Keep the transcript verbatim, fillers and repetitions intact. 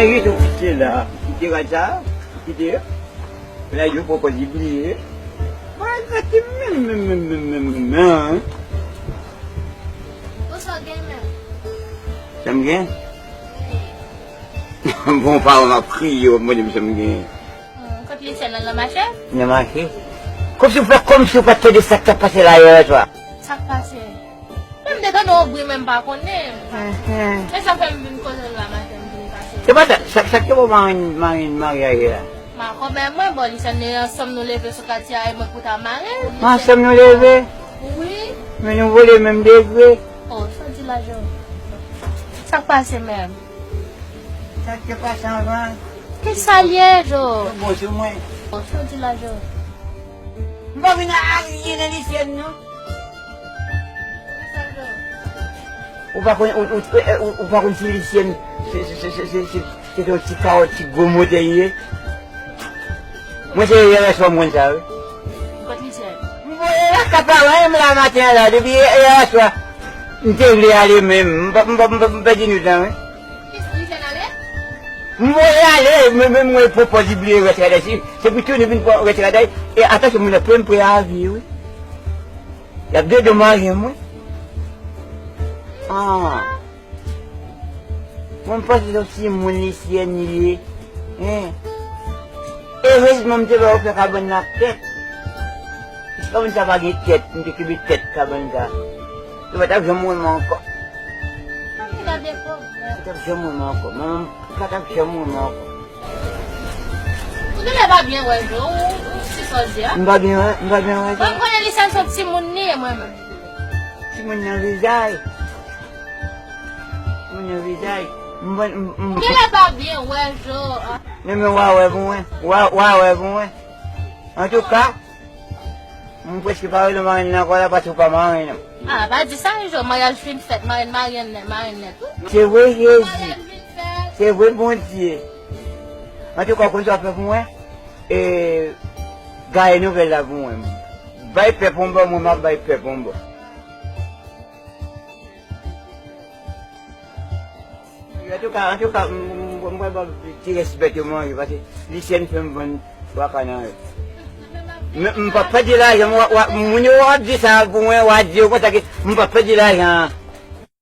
Rete w kite la. Kite rad sa. Kite. Lè yo poko di bliye. Mwen rete menm, menm, menm, menm, menm, menm, menm. Ou sa w gen menm? Sa m gen? Bon, paran m ap kriye, w ap mande m sa m gen. Hmm, kot Lisyèn nan, nan mache? Nan mache. Kòmsi w pa, kòmsi w pa t tande sa k t ap pase la yè swa. Sa k pase? Men m te tande yon bri, men m pa konnen. Mhm. E sa fè m vin kote l la maten, m vin pase. Se pa sa, sa, sa k te bon marenn, marenn maryaj la? Ma kòmè mwen, bon, Lisyèn, ansanm nou leve sou katye a, e mwen pou ta mare. Ansanm nou leve? Wi. Men nou vole menm degre. Oh, sa w di la, Jo? Sa k pase menm? Sa k te pase anvan? Ki sa l ye, Jo? Yo bon sou mwen. Sa w di la, Jo? M pa vin a aryen nan Lisyèn, non. Ou pa konn, ou, ou, ou, ou pa konn si Lisyèn, se, se, se, se, se, se, se te yon ti kawòt, ti gwo motè li ye. Mwen se yè swa m konn sa, wi. Kot Lisyèn? M voye lakay paran m la maten an la, depi yè, yè swa. M te vle ale menm, m pa, m pa, m pa, m pèdi nou tan, wi. Kisa, Lisyèn ale? M voye ale, men, men mwen poko di bliye rès radòy. Se, se pou tounen vin pran rès radòy. E atansyon, moun ap pran m pou avi, wi. Y ap dedommaje m, wi. Ah. Mwen panse se yon timoun Lisyèn li ye. Hein. Erezman m te ba yo fè kabann nan ak tèt. Si kabann sa pa gen tèt, m te kenbe tèt kabann sa. Yo pa t ap janm wè m ankò. Yo pa t ap janm wè m ankò. Manman m pa t ap janm wè m ankò. Ou genlè pa byen wè, Jo, ou, ou si sòsyè. M pa byen wè, m pa byen wè. Mwen, m konnen Lisyèn se yon timoun li ye, mwen menm. Timoun nan vizaj. Timoun nan vizaj. M, m, m, ou genlè pa byen wè, Jo. Men, men, w a wè pou mwen. W a, w a wè pou mwen. Antouka, m prèske pa rele w marenn nan ankò la, paske w pa marenn nan. Ah, pa di sa, Jo, maryaj fin fèt, marenn, marenn nèt, marenn nèt, wi. Se vre, Jezi. Maryaj fin fèt. Se vre, Bondye. Antouka, w konn sa w ap fè pou mwen? E, gaye nouvèl la pou mwen. Bay pèp yon bò, mwen m ap bay pèp yon bò. Antouka, antouka, m, m, m, m pral ba w ti rès bèt yo manje, paske Lisyèn fè m vann twa ka nan yo. Men m p ap pèdi lajan, m, w, w, moun yo w ap di sa pou mwen, w a di yo konsa ke m p ap pèdi lajan an.